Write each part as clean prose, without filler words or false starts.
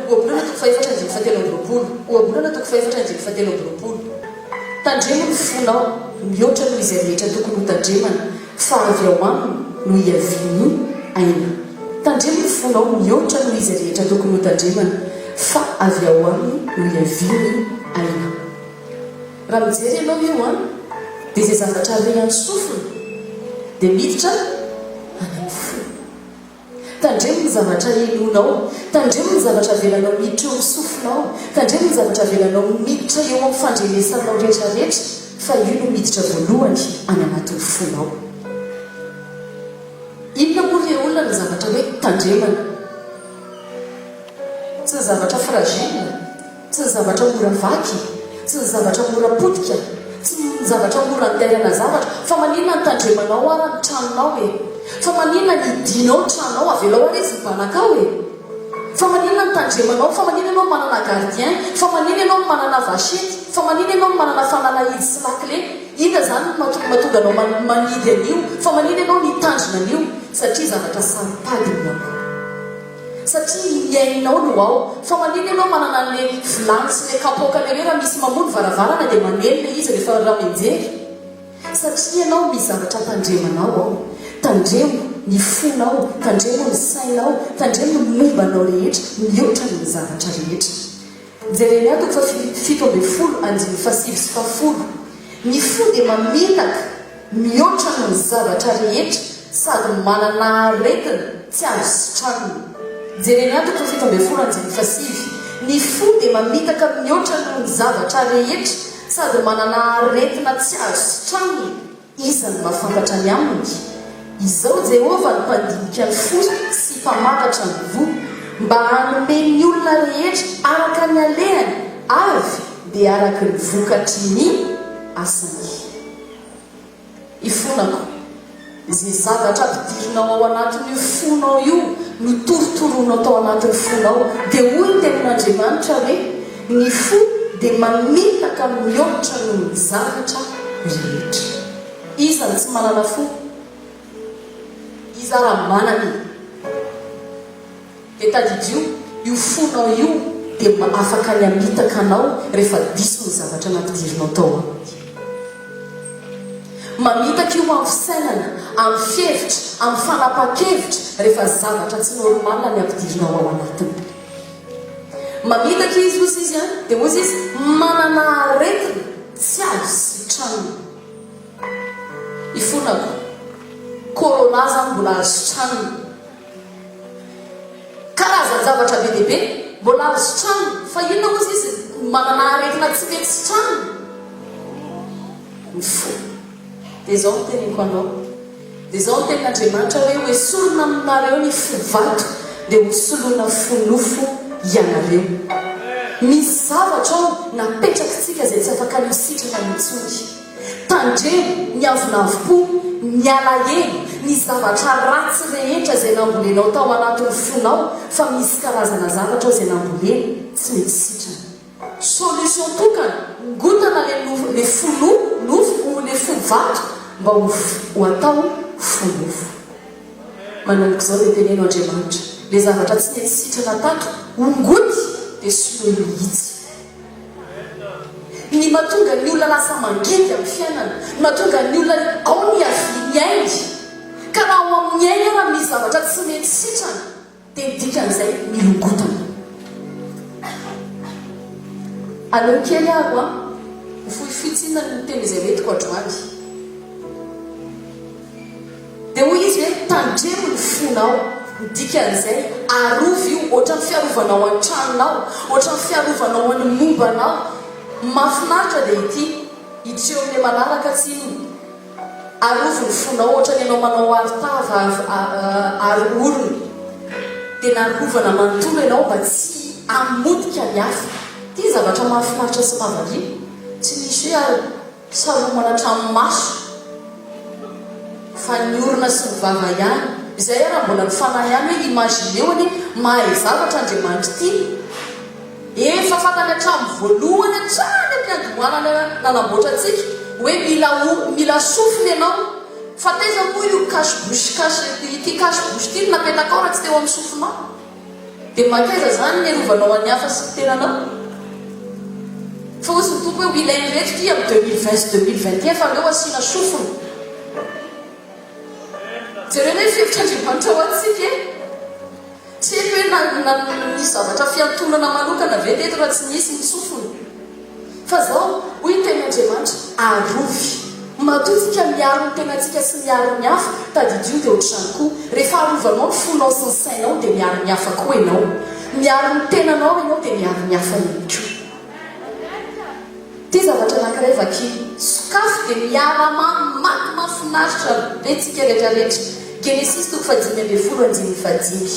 Ohabolana toko fahefatra andininy fahatelo amby 20. Ohabolana toko fahefatra andininy fahatelo amby 20. Tandremo ny fonao, mihoatra noho izay rehetra tokony hotandremana, fa avy ao aminy no hiavian'ny aina. Tandremo ny fonao, mihoatra noho izay rehetra tokony hotandremana, fa avy ao aminy no hiavian'ny aina. Raha mijery ianao io an, dia izay zavatra re any sofina dia miditra any amin'ny fo. Tandremo ny zavatra henoinao, tandremo ny zavatra avelanao miditra eo amin'ny sofinao, tandremo ny zavatra avelanao miditra eo amin'ny fandrenesanao rehetra rehetra fa io no miditra voalohany any anatin'ny fonao. Inona moa re olona ny zavatra hoe tandremana? Tsy ny zavatra fragile. Tsy ny zavatra mora vaky, tsy ny zavatra mora potika, tsy ny zavatra mora andairana zavatra, fa maninona ny tandremanao ara ny tranonao e? Fa maninona ny hidianao ny tranonao, avelao ara izy mibanaka ao e? Fa maninona ny tandremanao, fa maninona ianao no manana gardien, fa maninona ianao no manana vachette, fa maninona ianao no manana fanalahidy sy lakile, inona izany no mahatonga anao manidy an'io, fa maninona ianao no hitandrina an'io, satria zavatra saro-pady ny ao. Satria ny ainao no ao. Fa manina ianao manana anle vilany sy le kapoaka le hoe raha misy mamoha ny varavarana dia maneno le izy rehefa raha mianjera? Satria ianao misy zavatra tandremanao ao. Tandremo ny fonao, tandremo ny sainao, tandremo ny momba anao rehetra mihoatra noho ny zavatra rehetra. Jeremia toko faha 17 andininy fahasivy sy fahafolo, Ny fo dia mamitaka mihoatra noho ny zavatra rehetra sady manana aretina tsy azo sitranina. Jeremia toko faha 17 andininy fahasivy, Ny fo dia mamitaka mihoatra noho ny zavatra rehetra sady manana aretina tsy azo sitranina. Iza no mahafantatra ny aminy? Izao Jehovah no mpandinika ny fo sy mpamantatra ny voa, mba hanome ny olona rehetra araka ny alehany avy dia araka ny vokatry ny asany. Ifonako. Izay zavatra ampidirinao ao anatin'io fonao io no torotoroinao tao anatin'ny fonao. Dia hoy ny Tenin'Andriamanitra hoe, Ny fo dia mamitaka mihoatra noho ny zavatra rehetra. Iza no tsy manana fo? Iza raha manana e? Dia tadidio, io fonao io dia afaka ny hamitaka anao rehefa diso ny zavatra nampidirinao tao aminy. Mamitaka io amin'ny fisainana, amin'ny fihevitra, amin'ny fanapahan-kevitra rehefa zavatra tsy normal ny ampidirinao ao anatiny. Mamitaka izy hozy izy an, dia hozy izy manana aretina tsy azo sitranina. Ifonako, corona zany mbola azo sitranina. Karazan-javatra be dia be mbola azo sitranina, fa inona hozy izy manana aretina tsy mety sitranina? Ny fo. Dia izao no teneniko anao, dia izao no tenin'Andriamanitra hoe, Hoesorina aminareo ny fo vato, dia hosoloina fo nofo ianareo. Misy zavatra ao napetrakitsika izay tsy afaka ny ho sitrana intsony. Tandremo ny avonavom-po, ny alahelo, ny zavatra ratsy rehetra izay nambolenao tao anatin'ny fonao, fa misy karazana zavatra ao izay nambolena tsy mety sitrana. Solution tokana, ngotana le nofo le fo nofo ou le fo vato mba ho ho atao fo nofo. Manomboka izao dia teneno Andriamanitra, le zavatra tsy nety sitrana tato, ongoty dia soloy mihitsy. Ny mahatonga ny olona lasa mangidy amin'ny fiainana, ny mahatonga ny olona ao ny hiavian'ny ainy, ka raha ao amin'ny ainy ara misy zavatra tsy mety sitrana, Dia ny dikan'izay milongotana. Aleo kely aho an! Ho fohifohy tsinona ny teny izay hoentiko androany. Dia hoy izy hoe, tandremo ny fonao. Ny dikan'izay, arovy io, ohatran'ny fiarovanao ny tranonao, ohatran'ny fiarovanao ny momba anao. Mahafinaritra dia ity, hiditra eo amin'ilay manaraka tsinona. Arovy ny fonao ohatran'ny ianao manao aro tava aro orona. Dia narovana manontolo ianao mba tsy hamotika ny hafa. Ity zavatra mahafinaritra sy mahavariana. Tsy misy hoe saromana hatramin'ny maso fa ny orona sy ny vava ihany. Izay ary mbola ny fanahy ihany hoe imagineo anie mahay zavatra Andriamanitra ity. Efa fantany hatramin'ny voalohany hatrany am-piandohanana nanamboatra antsika hoe mila o mila sofina ianao. Fa taiza moa io cache bouche cache ity cache bouche ity no napetakao raha tsy teo amin'ny sofinao? Dia mankaiza izany ny arovanao an'ny hafa sy ny tenanao? Fa hozy ny Tompo hoe ho ilain'ireto ity amin'ny 2020 sy 2021 fa aleo asiana sofina. Jereo anie ny fihevitr'Andriamanitra ho antsika e! Tsy haiko hoe na na nisy zavatra fiantonana manokana ve teto raha tsy nisy ny sofina. Fa zao, hoy ny tenin'Andriamanitra, arovy. Matoa tsika miaro ny tenantsika sy miaro ny hafa, tadidio dia ohatr'izany koa, rehefa arovanao ny fonao sy ny sainao dia miaro ny hafa koa ianao. Miaro ny tenanao ianao dia miaro ny hafa ihany koa. Ity zavatra anankiray vakio. Sokafy dia miara-mamaky mahafinaritra be tsika rehetra rehetra. Genesisy toko fahadimy ambin'ny folo andininy fahadimy.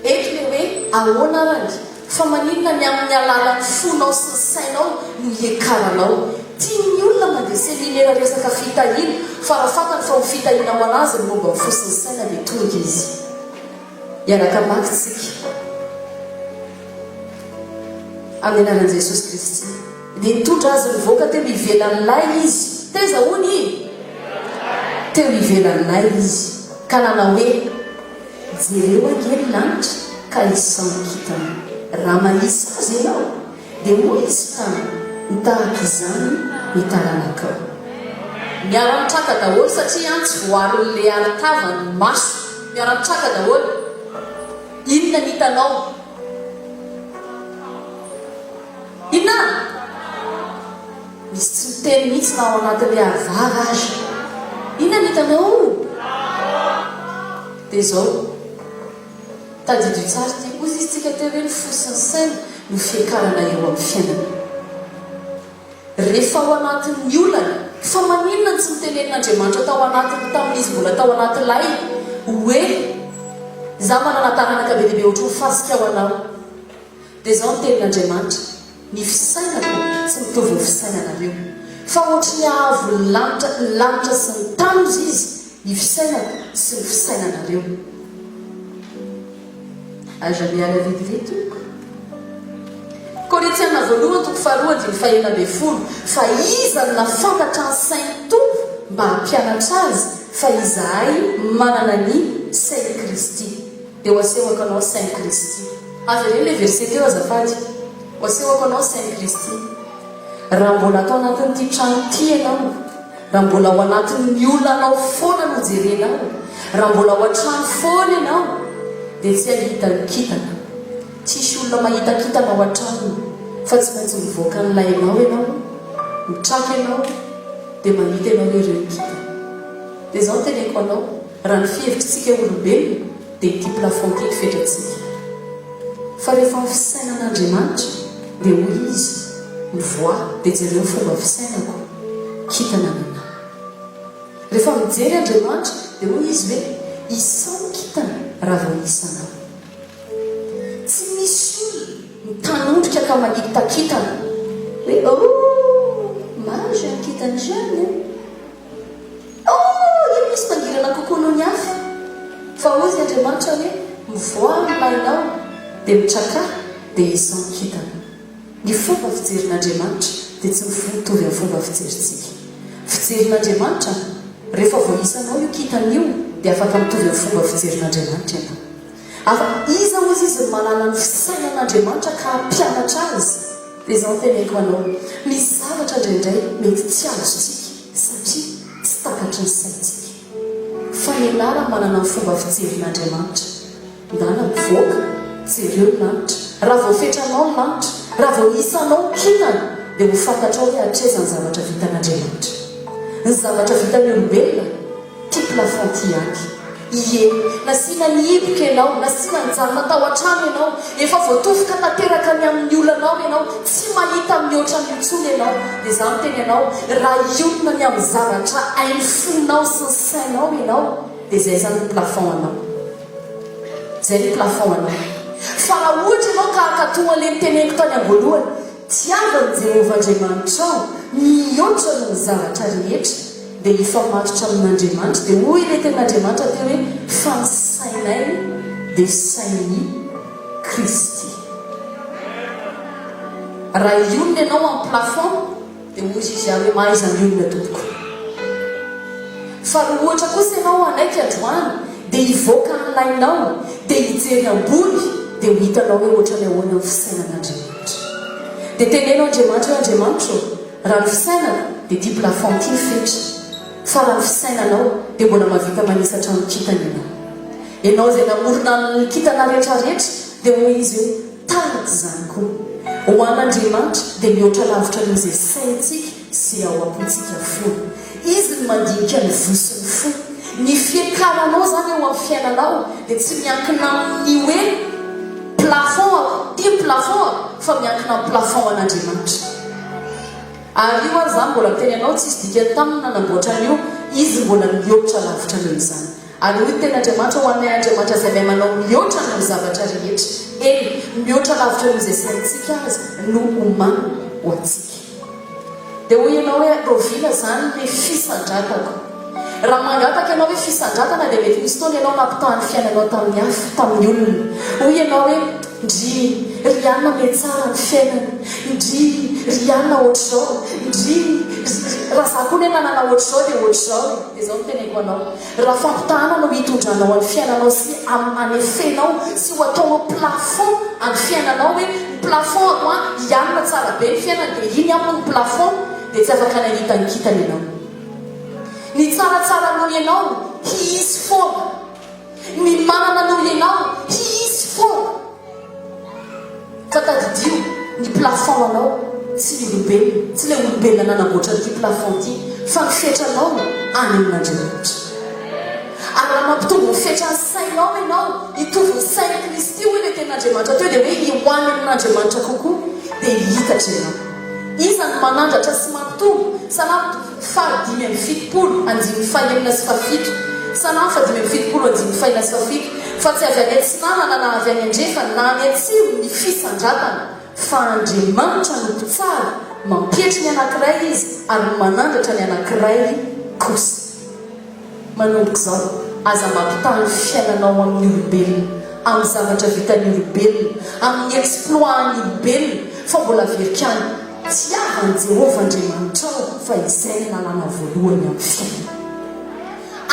Eto ilay hoe ahoana arany? Fa maninona ny amin'ny alalan'ny fonao sy ny sainao no hiakaranao? Tian'ny olona mandeha seminera resaka fitahiana fa raha fantany fa ho fitahiana ho an'azy ny momba ny fo sy ny saina dia tonga izy. Hiaraka hamaky tsika. Amin'ny anaran'i Jesosy Kristy. Dia nitondra azy nivoaka teo ivelan'ny lay izy. Taiza hono i? Teo ivelan'ny lay izy. Ka nanao hoe, Jereo ange ny lanitra ka isao ny kintana. Raha manisa azy ianao, dia hoy izy taminy, Ho tahaka izany ny taranakao. Miara-mitraka daholo satria an tsy voaron'le aro-tava ny maso. Miara-mitraka daholo. Inona ny hitanao? Inona? Misy tsy miteny mihitsy na ao anatin'ilay aro-vava aza. Inona ny hitanao? Dia izao. Tadidio tsara ity. Hoy izy tsika teo hoe ny fo sy ny saina no fiakarana eo amin'ny fiainana. Rehefa ao anatin'ny olana, fa maninona no tsy notenenin'Andriamanitra tao anatiny tamin'izy mbola tao anaty lay hoe, Izaho manana taranaka be dia be ohatry ny fasika ho anao. Dia izao ny tenin'Andriamanitra, Ny fisainako tsy mitovy ny fisainanareo. Fa ohatry ny haavon'ny lanitra ny lanitra sy ny tany hozy izy, ny fisainako sy ny fisainanareo. Aza miala vetivety tompoko. Korintiana voalohany toko faharoa andininy fahenina ambin'ny folo, Fa iza no nahafantatra ny sain'ny Tompo mba hampianatra azy, fa izahay manana ny sain'i Kristy. Dia ho asehoko anao ny sain'i Kristy. Avereno ilay verset teo azafady. Ho asehoko anao ny sain'i Kristy. Raha mbola ato anatin'ity trano ity ianao, raha mbola ao anatin'ny olanao foana no jerenao, raha mbola ao an-trano foana ianao, dia tsy hahita ny kintana. Tsisy olona mahita kintana ao an-tranony, fa tsy maintsy mivoaka ny lainao ianao, mitraka ianao, dia mahita ianao hoe ireo ny kintana. Dia izao no teneniko anao, raha ny fihevitr'tsika olombelona, dia ity plafond ity ny fetrantsika. Fa rehefa ny fisainan'Andriamanitra, dia hoy Izy, mivoaha, dia jereo ny fomba fisainako, kintana ny anah. Rehefa mijery Andriamanitra, dia hoy Izy hoe, isao ny kintana raha vao isanao. Tsy misy olona mitanondrika ka mahita kintana hoe oh, maro izany kintana izany an! Oh, io misy mangirana kokoa noho ny hafa. Fa hoy izy Andriamanitra hoe, mivoaha ny lainao, dia mitrakà, dia isao ny kintana. Ny fomba fijerin'Andriamanitra dia tsy mitovy amin'ny fomba fijerintsika. Fijerin'Andriamanitra, rehefa voaisanao io kintana io, dia afaka mitovy amin'ny fomba fijerin'Andriamanitra ianao. Ary iza hozy izy no mahalala ny fisainan'Andriamanitra ka hampianatra azy? Dia izao no teneniko anao, misy zavatra indraindray mety tsy azontsika satria tsy takatry ny saintsika. Fa ny anarany manana ny fomba fijerin'Andriamanitra. Ndana mivoaka, jereo ny lanitra. Raha voafetranao ny lanitra, raha vao hisanao ny kintana, dia ho fantatrao hoe hatraiza ny zavatra vitan'Andriamanitra. Ny zavatra vitan'ny olombelona, Ty plafond ty ihany. Ie, nasiana nihiboka ianao, nasiana nijanona tao an-trano ianao, efa voatofoka tanteraka ny amin'ny olanao ianao, tsy mahita mihoatra an'io intsony ianao. Dia izaho miteny anao, raha hionona ny amin'ny zavatra hain'ny fonao sy ny sainao ianao, dia izay izany ny plafond anao. Izay ny plafond anao. Fa raha ohatra ianao ka hankatò an'ilay noteneniko tany am-boalohany, tiavo an'i Jehovah Andriamanitrao mihoatra noho ny zavatra rehetra, dia hifamatotra amin'Andriamanitra. Dia hoy ilay tenin'Andriamanitra teo hoe, Fa ny sainay dia sain'i Kristy. Raha hionona ianao amin'ny plafond, dia hoy izy ahy hoe, Mahaiza mionona tompoko. Fa raha ohatra kosa ianao hanaiky androany, Dia hivoaka ny lainao, dia hijery ambony, dia ho hitanao hoe ohatran'ny ahoana ny fisainan'Andriamanitra. Dia teneno Andriamanitra hoe, Andriamanitra ô, raha ny fisainako, dia ity plafond ity ny fetra. Fa raha ny fisainanao, dia mbola mahavita manisa trano kintana ianao. Ianao izay namorona ny kintana rehetrarehetra, dia hoy izy hoe, Tahaka izany koa. Ho an'Andriamanitra, dia mihoatra lavitra noho izay saintsika sy ao am-pontsika foana. Izy no mandinika ny voa sy ny fo. Ny fiakaranao izany eo amin'ny fiainanao dia tsy miankina amin'ny hoe plafond-ako, ity ny plafond-ako, fa miankina amin'ny plafond an'Andriamanitra. Ary io ary izany mbola miteny anao, tsisy dikany taminy nanamboatra an'io, Izy mbola mihoatra lavitra noho izany. Ary hoy ny tenin'Andriamanitra ho anay, Andriamanitra izay mahay manao mihoatra noho ny zavatra rehetra, eny, mihoatra lavitra noho izay saintsika aza, no omaniny ho antsika. Dia hoy ianao hoe, Raoviana izany ilay fisandratako? Raha mangataka ianao hoe fisandratana dia mety misy fotoana ianao nampitaha ny fiainanao tamin'ny hafa, tamin'ny olona. Hoy ianao hoe, Ndry, ry anona mihatsara ny fiainany. Ndry, ry anona ohatr'izao. Ndry, ry, raha za koa anie nanana ohatr'izao dia ohatr'izao e. Dia izao no teneniko anao, Raha fampitahana no hitondranao an'ny fiainanao sy anefenao sy ho ataonao plafond any fiainanao hoe ny plafond ako an i anona tsara be ny fiainany dia iny amiko ny plafond dia tsy afaka ny hahita ny kintana ianao. Ny tsaratsara noho ianao hihisy foana. Ny manana noho ianao hihisy foana. Fa tadidio, ny plafond anao tsy ny olombelona, tsy ilay olombelona nanamboatra an'ity plafond ity, fa ny fetranao any amin'Andriamanitra. Ary raha mampitombo ny fetran'ny sainao ianao, hitovy ny sain'i Kristy, hoy ilay tenin'Andriamanitra teo, dia hoe ho any amin'Andriamanitra kokoa, dia hiitatra ianao. Iza no manandratra sy mampitombo? Salamo faha-75, andininy fahenina sy fahafito. Salamo faha-75, andininy fahenina sy fahafito, Fa tsy avy any atsinanana na avy any andrefana na any atsimo ny fisandratana, fa Andriamanitra no mpitsara, mampietry ny anankiray Izy ary manandratra ny anankiray kosa. Manomboka izao, aza mampitaha ny fiainanao amin'ny olombelona, amin'ny zavatra vitan'ny olombelona, amin'ny exploit-n'ny olombelona, fa mbola averiko ihany, tiava an'i Jehovah Andriamanitrao fa izay ny lalàna voalohany amin'ny fiainana.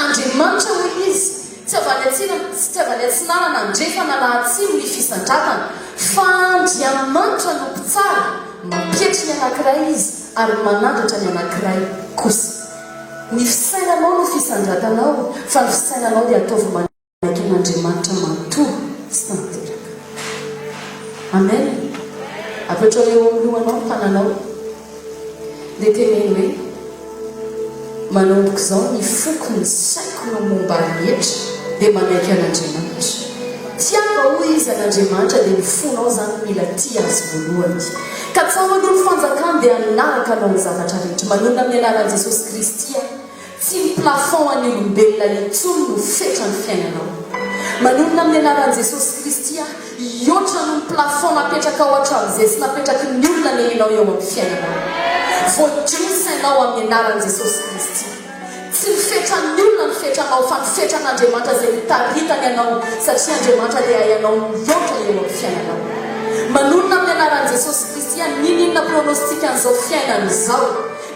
Andriamanitra hoy Izy, tsy avy any atsinana, tsy avy any atsinanana, andrefana na atsimo ny fisandratana, fa Andriamanitra no mpitsara, mampietry ny anankiray Izy ary manandratra ny anankiray kosa. Ny fisainanao no fisandratanao, fa ny fisainanao dia ataovy manaiky an'Andriamanitra manontolo sy tanteraka. Amen. Apetraho eo amin'ny lohanao ny tananao, dia teneno hoe, Manomboka izao ny foko, ny saiko no momba rehetra dia manaiky an'Andriamanitra. Tiava hoy izy an'Andriamanitra dia ny fonao izany no mila tia azy voalohany. Katsaho aloha ny fanjakany dia hanaraka anao ny zavatra rehetra. Manonona amin'ny anaran'i Jesosy Kristy aho. Tsy ny plafond an'ny olombelona intsony no fetran'ny fiainanao. Manonona amin'ny anaran'i Jesosy Kristy aho, hihoatra noho ny plafond napetrakao hatramin'izay sy napetraky ny olona anie ianao eo amin'ny fiainanao. Voadio ny sainao amin'ny anaran'i Jesosy Kristy. Tsy ny fetran'ny olona no fetranao fa ny fetran'Andriamanitra izay nitaritany anao satria Andriamanitra dia hay anao mihoatra eo amin'ny fiainanao. Manonona amin'ny anaran'i Jesosy Kristy aho n'inon'inona pronostic an'izao fiainana izao,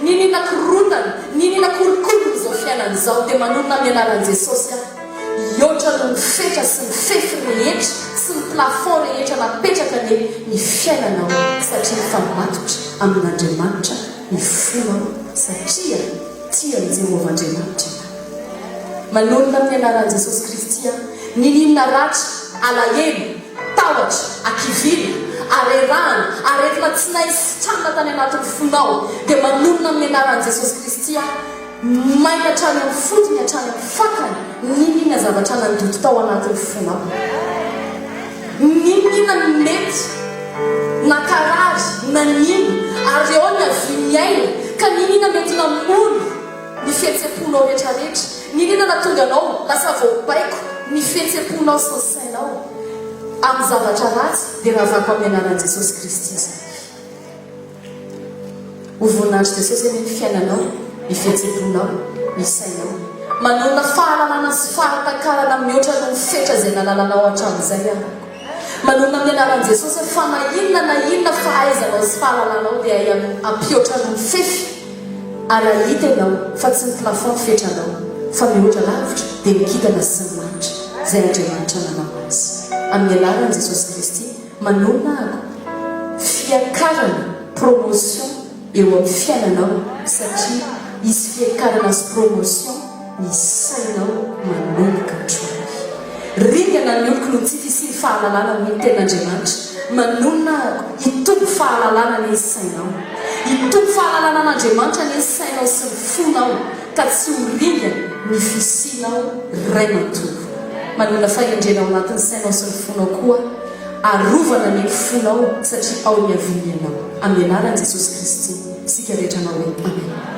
n'inon'inona korontana, n'inon'inona kolikolin'izao fiainana izao dia manonona amin'ny anaran'i Jesosy aho hihoatra noho ny fetra sy ny fefy rehetra sy ny plafond rehetra napetraka anie ny fiainanao satria mifamatotra amin'Andriamanitra ny fonao satria tia an'i Jehovah Andriamanitra ianao. Manonona amin'ny anaran'i Jesosy Kristy aho, n'inon'inona ratra, alahelo, tahotra, hakiviana, harerahana, aretina tsy nahay sitranina tany anatin'ny fonao, dia manonona amin'ny anaran'i Jesosy Kristy aho, maina hatrany amin'ny fotony hatrany amin'ny fakany, n'inon'inona zavatra nandoto tao anatin'ny fonao. N'inon'inona no mety nankarary, nanimba, ary eo ny havian'ny aina, ka n'inon'inona mety namono ny fihetsem-ponao rehetrarehetra, n'inon'inona nahatonga anao lasa voabaiko ny fihetsem-ponao sy ny sainao amin'ny zavatra ratsy, dia ravako amin'ny anaran'i Jesosy Kristy izany. Ho voninahitr'i Jesosy anie ny fiainanao, ny fihetsem-ponao, ny sainao. Manonona fahalalana sy fahatakarana mihoatra noho ny fetra izay nalalanao hatramin'izay aho. Manonona amin'ny anaran'i Jesosy aho fa na inona na inona fahaizanao sy fahalalanao dia hay hampihoatra noho ny fefy ary hahita ianao fa tsy ny plafond ny fetranao fa mihoatra lavitra dia ny kintana sy ny lanitra. Izay Andriamanitra nanao azy. Amin'ny anaran'i Jesosy Kristy, manonona aho fiakarana, promotion, eo amin'ny fiainanao satria hisy fiakarana sy promotion ny sainao manomboka androany. Ringana ny oloko noho ny tsy fisian'ny fahalalana hoy ny tenin'Andriamanitra. Manonona aho hitombo fahalalana anie ny sainao. Hitombo fahalalana an'Andriamanitra anie ny sainao sy ny fonao ka tsy ho ringana ny fisianao Ray manontolo. Manonona fahendrena ao anatin'ny sainao sy ny fonao koa aho. Arovana anie ny fonao satria ao niaviany ianao. Amin'ny anaran'i Jesosy Kristy isika rehetra hanao hoe Amen.